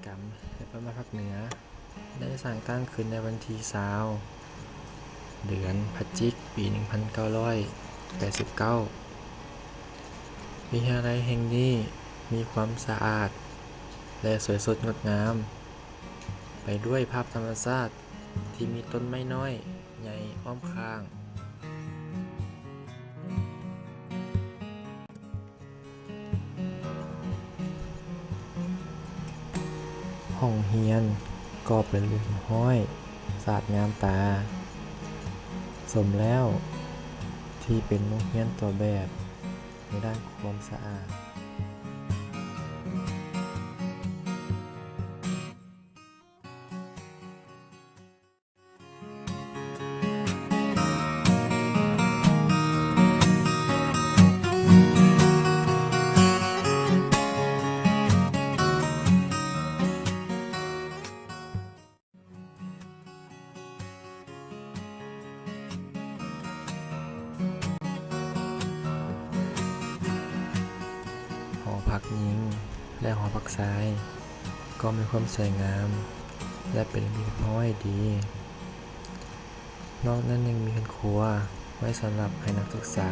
ກຳ ແລະ ປ່າໄມ້ພາກເໜືອ ໄດ້ສ້າງຕັ້ງຂຶ້ນໃນວັນທີຊາວ ເດືອນພະຈິກ ປີໜຶ່ງພັນເກົ້າຮ້ອຍແປດສິບເກົ້າ. ວິທະຍາໄລແຫ່ງນີ້ມີຄວາມສະອາດ ແລະ ສວຍສົດງົດງາມ ໄປດ້ວຍພາບທຳມະຊາດທີ່ມີຕົ້ນໄມ້ນ້ອຍໃຫຍ່ອ້ອມຂ້າງ. ຫ້ອງຮຽນກໍເປັນລຽບຮ້ອຍສະອາດງາມຕາ, ສົມແລ້ວທີ່ເປັນໂຮງຮຽນຕົວແບບໃນດ້ານຄວາມສະອາດ. ຫໍພັກຍິງ ແລະ ຫໍພັກຊາຍ ກໍມີຄວາມສວຍງາມ ແລະ ເປັນລະບຽບຮຽບຮ້ອຍດີ. ນອກນັ້ນຍັງມີເຮືອນຄົວໄວ້ສຳລັບໃຫ້ນັກສຶກສາ.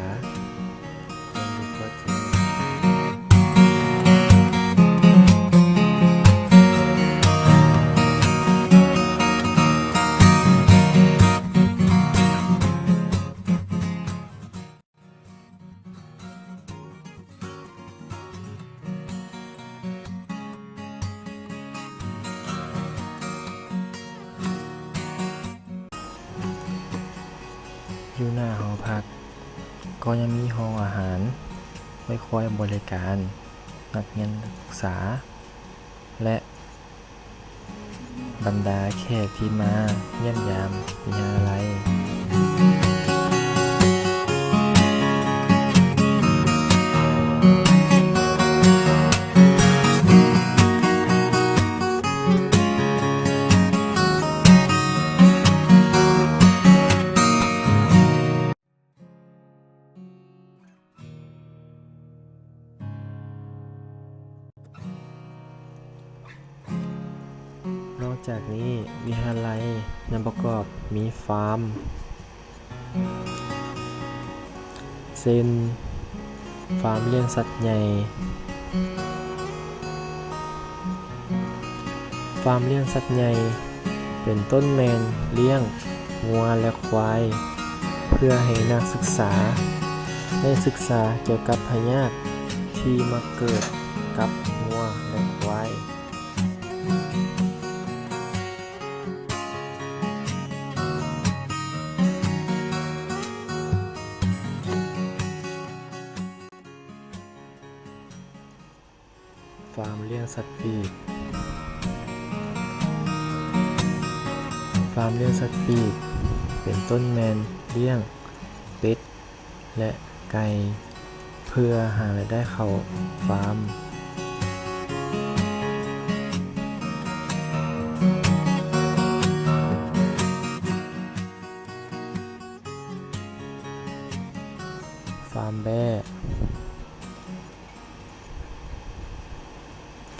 ຢູ່ໜ້າຫໍພັກກໍຍັງມີຫ້ອງອາຫານໄວ້ຄອຍບໍລິການນັກຮຽນນັກສຶກສາ ແລະ ບັນດາແຂກທີ່ມາຢ້ຽມຢາມວິທະຍາໄລ. ນອກຈາກນີ້, ວິທະຍາໄລຍັງປະກອບມີຟາມ ເຊັ່ນ ຟາມລ້ຽງສັດໃຫຍ່. ຟາມລ້ຽງສັດໃຫຍ່ ເປັນຕົ້ນແມ່ນລ້ຽງງົວ ແລະ ຄວາຍ ເພື່ອໃຫ້ນັກສຶກສາໄດ້ສຶກສາກ່ຽວກັບພະຍາດທີ່ມັກເກີດກັບງົວ ແລະ ຄວາຍ. ຟາມລ້ຽງສັດປີກ. ຟາມລ້ຽງສັດປີກ ເປັນຕົ້ນແມ່ນລ້ຽງເປັດ ແລະ ໄກ່ ເພື່ອຫາລາຍໄດ້ເຂົ້າຟາມ. ຟາມແບ້.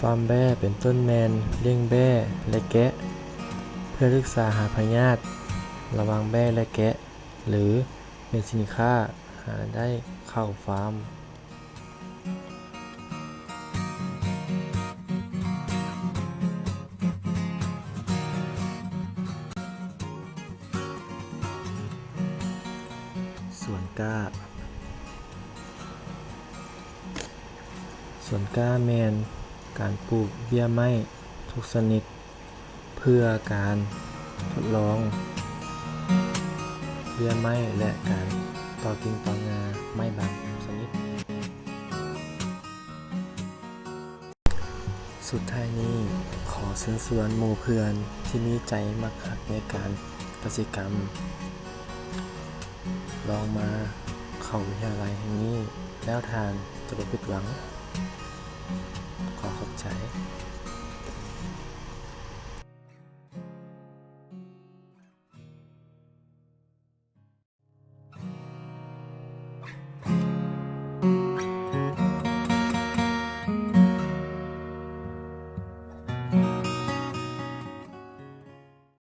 ຟາມແບ້ ເປັນຕົ້ນແມ່ນລ້ຽງແບ້ ແລະ ແກະ ເພື່ອສຶກສາຫາພະຍາດລະຫວ່າງແບ້ ແລະ ແກະ ຫຼື ເປັນສິນຄ້າຫາລາຍໄດ້ເຂົ້າຟາມ. ສວນກ້າ. ສວນກ້າແມ່ນການປູກເບ້ຍໄມ້ທຸກຊະນິດ ເພື່ອການທົດລອງເບ້ຍໄມ້ ແລະ ການຕໍ່ກິ່ງຕໍ່ງ່າໄມ້ບາງຊະນິດ. ສຸດທ້າຍນີ້ ຂໍເຊີນຊວນໝູ່ເພື່ອນທີ່ມີໃຈມັກຮັກໃນການກະສິກຳ ລອງມາເຂົ້າວິທະຍາໄລແຫ່ງນີ້ ແລ້ວທ່ານຈະບໍ່ຜິດຫວັງ. ຂໍຂອບໃຈ.